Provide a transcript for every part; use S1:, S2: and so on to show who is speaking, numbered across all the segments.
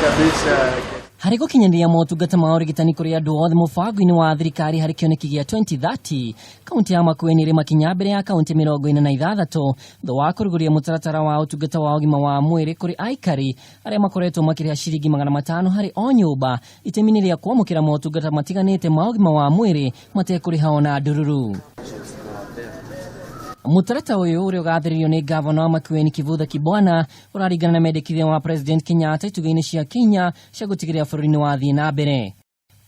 S1: Kabisa.
S2: Harĩ gũkinyanĩria motungata ma ũrigitani kũrĩ andũ othe mũbango-inĩ wa thirikari harĩ kĩoneki gĩa 2030, kaunti ya Makueni ĩrĩ makinya mbere ya kaunti 46 thutha wa kũrugũria mũtaratara wa ũtungata wa ũgima wa mwĩrĩ kũrĩ aikari arĩa makoretwo makĩrĩha ciringi 500 harĩ o nyũmba itemi-inĩ rĩa kwamũkĩra motungata matiganĩte ma ũgima wa mwĩrĩ matekũrĩha ona ndururu. Mũtaratara ũyũ ũrĩa ũgathĩrĩrio nĩ gavana wa Makueni Kivutha Kibwana ũraringana na mendekithia wa President Kenyatta itugĩ-inĩ cia Kenya cia gũtigĩrĩra bũrũri nĩ wathiĩ na mbere.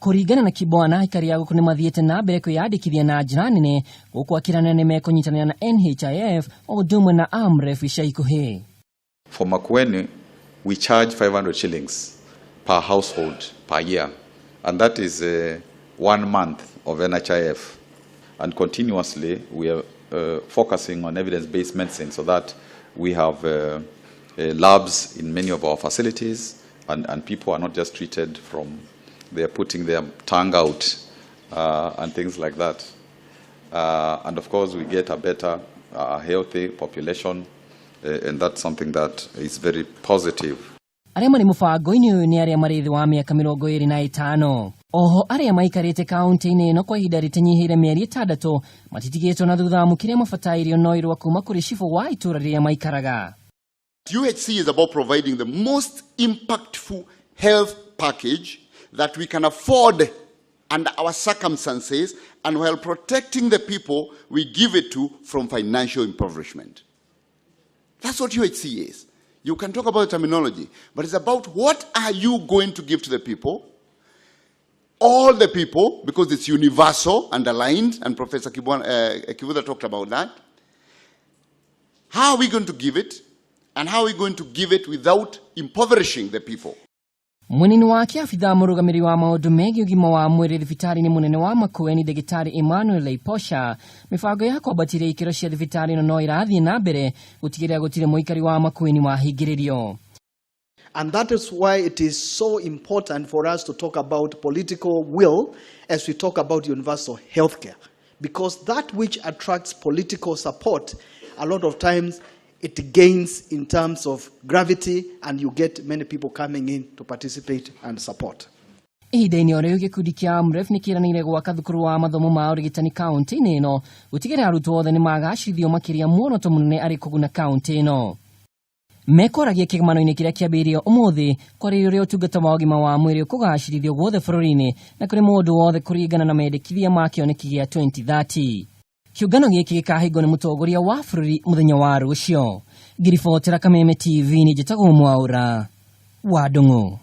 S2: Kũringana na Kibwana, aikari a gũkũ nĩ mathiĩte na mbere kwĩyandĩkithia na njĩra nene gũkũ akĩranĩra nĩ mekũnyitanĩra na NHIF o ũndũ ũmwe na AMREF ica ikuhĩ.
S3: For Makueni, we charge 500 shillings per household per year, and that is one month of NHIF. And continuously, we are focusing on evidence-based medicine so that we have labs in many of our facilities, and people are not just treated from, they are putting their tongue out and things like that. And of course, we get a better, healthy population, and that's something that is very positive.
S2: Arĩa marĩ mũbango-inĩ ũyũ nĩ arĩa marĩ thĩ wa mĩaka 25. Oho arĩa maikarĩte kaunti-inĩ ĩno kwa ihinda rĩtanyihĩire mĩeri 6 matitigĩtwo na thutha amu kĩrĩa mabatairio no irũa kuma kũrĩ cibũ wa itũũra rĩrĩa maikaraga.
S4: UHC is about providing the most impactful health package that we can afford under our circumstances and while protecting the people we give it to from financial impoverishment. That's what UHC is. You can talk about terminology, but it's about what are you going to give to the people, all the people, because it's universal, underlined, and Professor Kivutha talked about that. How are we going to give it? And how are we going to give it without impoverishing the people?
S2: Mwena-inĩ wake abithaa mũrũgamĩrĩri wa maũndũ megiĩ ũgima wa mwĩrĩ thibitarĩ-inĩ mũnene wa Makueni ndagĩtarĩ Emmanuel Leiposha, mĩbango ya kwambatĩria ikĩro cia thibitarĩ ĩno no ĩrathiĩ na mbere gũtigĩrĩra gũtirĩ mũikari wa Makueni wahingĩrĩrio.
S1: And that is why it is so important for us to talk about political will as we talk about universal healthcare. Because that which attracts political support, a lot of times it gains in terms of gravity and you get many people coming in to participate and support.
S2: Ihinda-inĩ o rĩu gĩkundi kĩa AMREF nĩ kĩranĩire gwaka thukuru wa mathomo ma ũrigitani kaunti-inĩ ĩno gũtigĩrĩra arutwo othe nĩ magacĩrithio makĩria muoroto mũnene arĩ kũguna kaunti ĩno. Mekwaragia kĩgomano-inĩ kĩrĩa kĩambĩrĩirio ũmũthĩ kwarĩrĩria ũrĩa ũtungata wa ũgima wa mwĩrĩ ũkũgacĩrithio guothe bũrũri-inĩ na kũrĩ mũndũ wothe kũringana na mendekithia ma kĩoneki gĩa 2030. Kĩũngano gĩkĩ gĩkahingwo nĩ mũtongoria wa bũrũri mũthenya wa rũciũ. Ngĩribotera Kameme TV nĩ njĩtagwo Mwaũra wa Ndung'u.